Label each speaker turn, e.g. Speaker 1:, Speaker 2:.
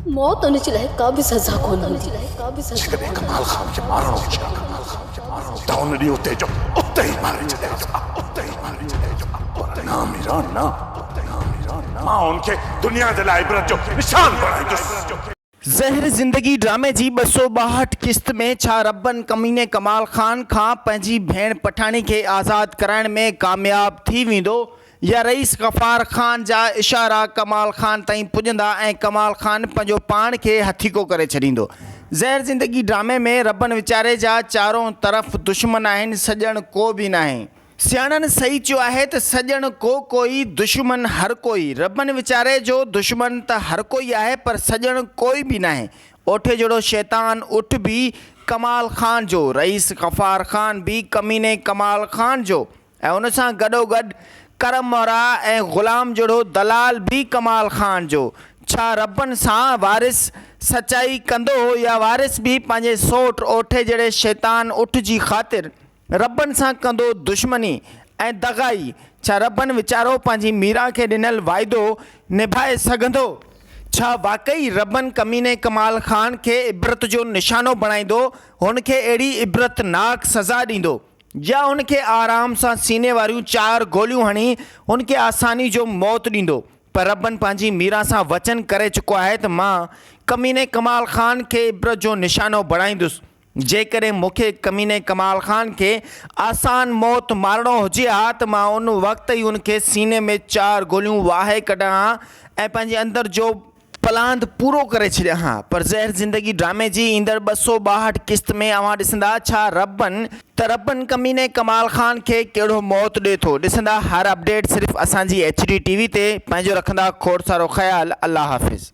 Speaker 1: موت ان جي لاء ڪا به سزا ڪونه هوندي.
Speaker 2: جيڪڏهن ڪمال خان کي مارڻو هجي ها ته ان ڏينهن اتي جو اتي ئي ماري ڇڏي ها. پر نه ميران نه، مان ان کي دنيا جي لاء عبرت جو نشان بڻائيندس.
Speaker 3: زهر زندگي ڊرامي جي 262 قسط ۾ ڇا ربن ڪميني ڪمال خان کان پنهنجي ڀيڻ پٺاڻي کي آزاد ڪرائڻ ۾ ڪامياب ٿي ويندو يا رئيس غفار خان جا اشارا ڪمال خان تائين پڄندا ۽ ڪمال خان پنهنجو پاڻ کي هٿيڪو ڪري ڇڏيندو. زهر زندگي ڊرامي ۾ ربن ويچاري جا چارون طرف دشمن آهن سڄڻ ڪو به ناهي. سياڻن صحيح چيو آهي ته سڄڻ ڪو ڪوئي دشمن هر ڪوئي. ربن ويچاري جو دشمن ته هر ڪوئي آهي پر سڄڻ ڪوئي به ناهي. اوٺي جهڙو شيطان اٺ به ڪمال خان جو، رئيس غفار خان به ڪميني ڪمال خان جو ۽ ان سان گڏوگڏ ڪرم مورا ۽ غلام جهڙو دلال به ڪمال خان جو. ڇا ربن سان وارث سچائي ڪندو يا وارث به پنهنجي سوٽ اوٺي جهڙي شيطان اٺ جي خاطر ربن سان ڪندو دشمني ۽ دغائي، ڇا ربن ويچارو پنهنجي ميران کي ڏنل واعدو نڀائي سگهندو؟ ڇا واقعي ربن ڪميني ڪمال خان کي عبرت جو نشانو بڻائيندو، هن کي اهڙي عبرتناڪ سزا ڏيندو، يا هن کي آرام سان سيني واريون چار گوليون هڻي هن کي آساني جو موت ڏيندو؟ پر ربن پنهنجي ميران سان وچن ڪري چڪو آهي ته مان ڪميني ڪمال خان کي عبرت جو نشانو بڻائيندس. جيڪڏهن مون کي ڪميني ڪمال خان کي آسان موت مارڻو هجي ها ته مان ان وقت ئي ان کي سيني ۾ چار گوليون واهي ڪڍان ها ۽ پنهنجي اندر جو پلاند پورو ڪري ڇڏيان ها پر زهر زندگي ڊرامي جي ايندڙ 262 قسط ۾ اوهان ڏسندا ڇا ربن ته ربن ڪميني ڪمال خان کي ڪهڙو موت ڏي ٿو ڏسندا هر اپڊيٽ صرف اسان جي ايڇ ڊي ٽي وي تي پنهنجو رکندا کوڙ سارو خيال الله حافظ.